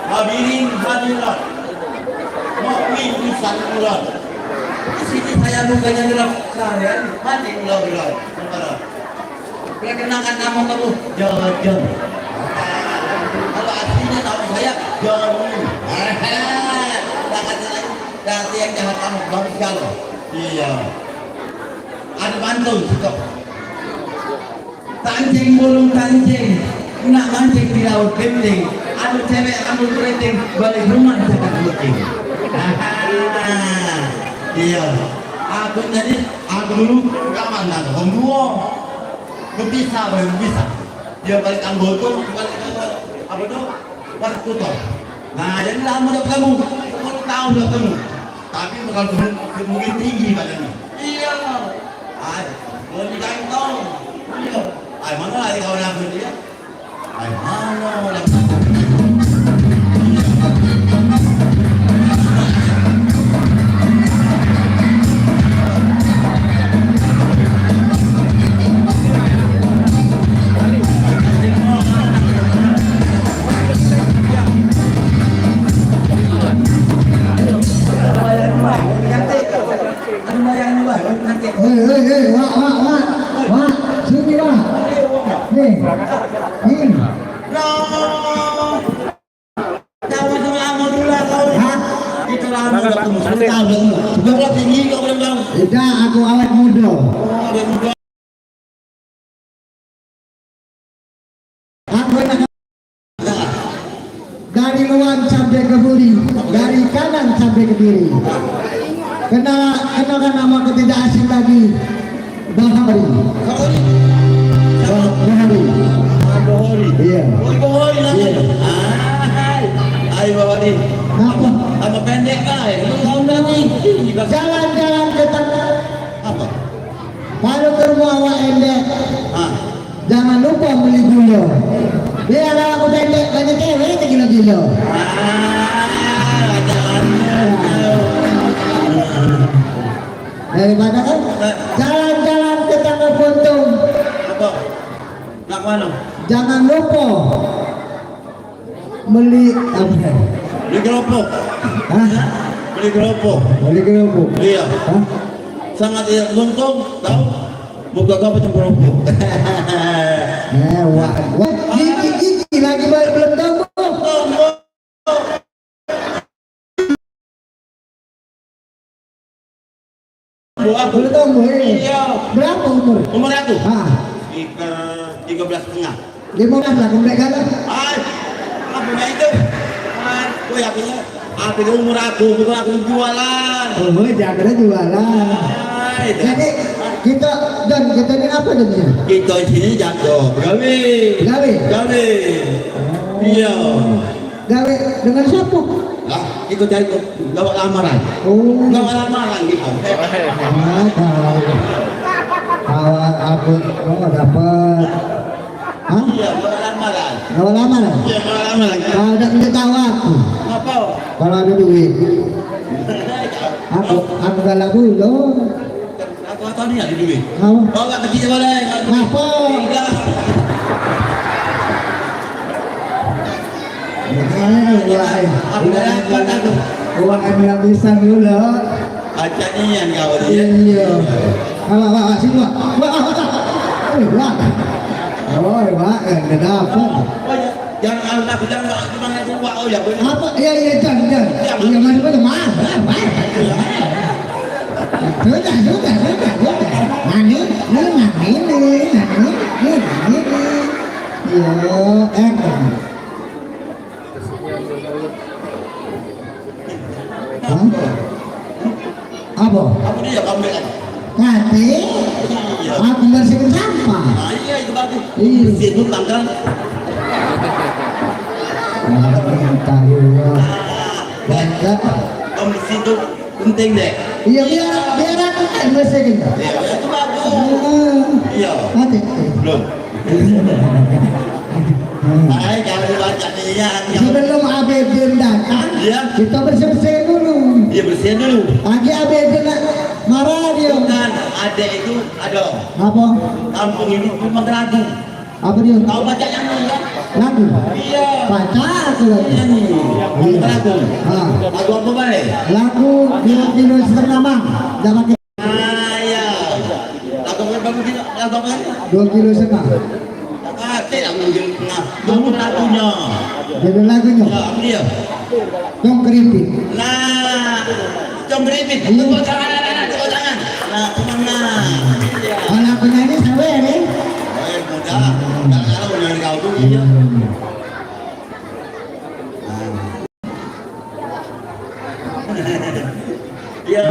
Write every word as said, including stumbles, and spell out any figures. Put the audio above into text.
Hadirin hadirat, mukmin insan ular. Di sini saya bukannya nyerang, saya mati ular-ular. Perkenalkan nama kamu, Jajan. Kalau aslinya nama saya Joni. Jangan lagi, nanti yang jahat kamu bagus kalau. Iya. Ada pantun, stop. Tancing bulung tancing, nak mancing di laut Benteng. Anu cewek rambut keriting, balik rumah cakap kucing. Iya. Aku tadi, aku dulu kawan dengan wong duo. Bisa, bisa. Dia balik Anggoto, balik ke apa tu? Balik Kuto. Nah, jadi lama dah ketemu. Sepuluh tahun dah ketemu. Tapi bukan mungkin tinggi badannya. Iya. Ai, mau digantong. Iya. Ai, mana lagi kawan aku dia? Ai, mana orang Hei, hei, hei, wak, wak, wak. Wak, sini, wak. Nih. Nih. Hah? Kita lama dah ketemu, sepuluh tahun dah ketemu. Sudah lah tinggi kau belum tahu. Tidak, aku awet muda. Oh, awet muda. Aku enak. Dari luar sampai ke buri, dari kanan sampai ke kiri. Kena, kenakan nama aku tidak asing lagi. Bahari. Bah-, Bahari. Ah, Bahari. Iya. Oh, Bahari namanya. Iya. Ah, hai. Hai, Bahari. Apa? Nama pendek, kai. Lu tahu dah ni. Jalan-jalan ke tengah. Apa? Kalau ke rumah awak endek, ah, jangan lupa beli gula. Biar awak pendek banyak cewek, gila-gila. Ah, jangan. Daripada kan jalan-jalan ke Tangga Buntung. Apa? Nak mana? Jangan lupa beli apa? Beli keropok. Hah? Beli keropok. Beli keropok. Iya. Hah? Sangat tidak untung, tahu? Muka kau macam keropok. Eh, wah, wah, gigi, gigi lagi baru belum tumbuh. Buat. Belum tumbuh, eh. Iya. Berapa umur? Umur aku? Ah. Sekitar tiga belas setengah. Lima belas lah, kembali kan? Ai, apa dah itu? Ai, oh ya, punya. Apa umur aku? Bukan aku jualan. Oh, jangan jualan. Ai, dah. Jadi, kita, dan kita ni apa ni? Kita sini jago. Gawe. Gawe? Gawe. Oh. Iya. Gawe dengan siapa? Lah, itu cari tu. Gawe lamaran. Oh. Gawe lamaran gitu. Ah, tahu. Awal aku, oh, dapat. Hah? Iya, gawe lamaran. Gawe lamaran? Iya, gawe lamaran. Kau dak minta tahu aku. Apa? Kalau ada duit. Aku, aku galak dulu. Aku, aku ni ada duit. Apa? Bawa ke dia boleh. Apa? Iya. Wah, wah, wah, yang bilang pisang dulu. Acak nian kau ni. Iya. Wah, wah, wah, sini, wah. Wah, wah, wah. Eh, wah. Oh, wah, kan dah dapat. Jangan, aku jangan, aku jangan, wah, oh ya, boleh. Apa? Iya, iya, jangan, jangan. Iya, masuk aja, Mas. Wah, wah. Sudah, sudah, sudah, sudah. Nani, ini nani, ini nani, ini nani. Iya, eh. Hah? Apa? Apa dia, Bang Belan? Kate, iya, aku bersihkan sampah. Ah, iya, itu bagus. Iya. Bersih dulu, Bang, kan? Ah, tahu, ya. Ah, bangga. Bang, bersih dulu. Penting, Dek. Iya, biar, biar aku kan bersihkan. Iya, itu bagus. Ah. Iya. Mati. Belum. Hai, kalau dibaca nian, ya. Sebelum Abidin datang, iya, kita bersih-bersih dulu. Iya, bersihin dulu. Lagi Abidin nak marah dia. Bukan, adek itu ada. Apa? Kampung ini memang ragu. Apa dia? Tahu baca yang mana? Lagu. Iya. Pacak aku lagu. Iya nih. Iya. Lagu. Ah. Lagu apa bae? Lagu dua kilo setengah, Mang. Dah pakai. Ah, iya. Lagu apa, lagu apa? Dua kilo setengah. Ah, cek aku dua kilo setengah. Dulu lagunya. Dulu lagunya. Ya, apa dia? Dong keripik. Nah, dong keripik. Iya. Tepuk tangan, anak-anak, tepuk tangan. Nah, teman, nah. Anak penyanyi siapa ya, nih? Eh, muda. Kalau, kalau nyanyi kau tuh, iya. Nah. Iya.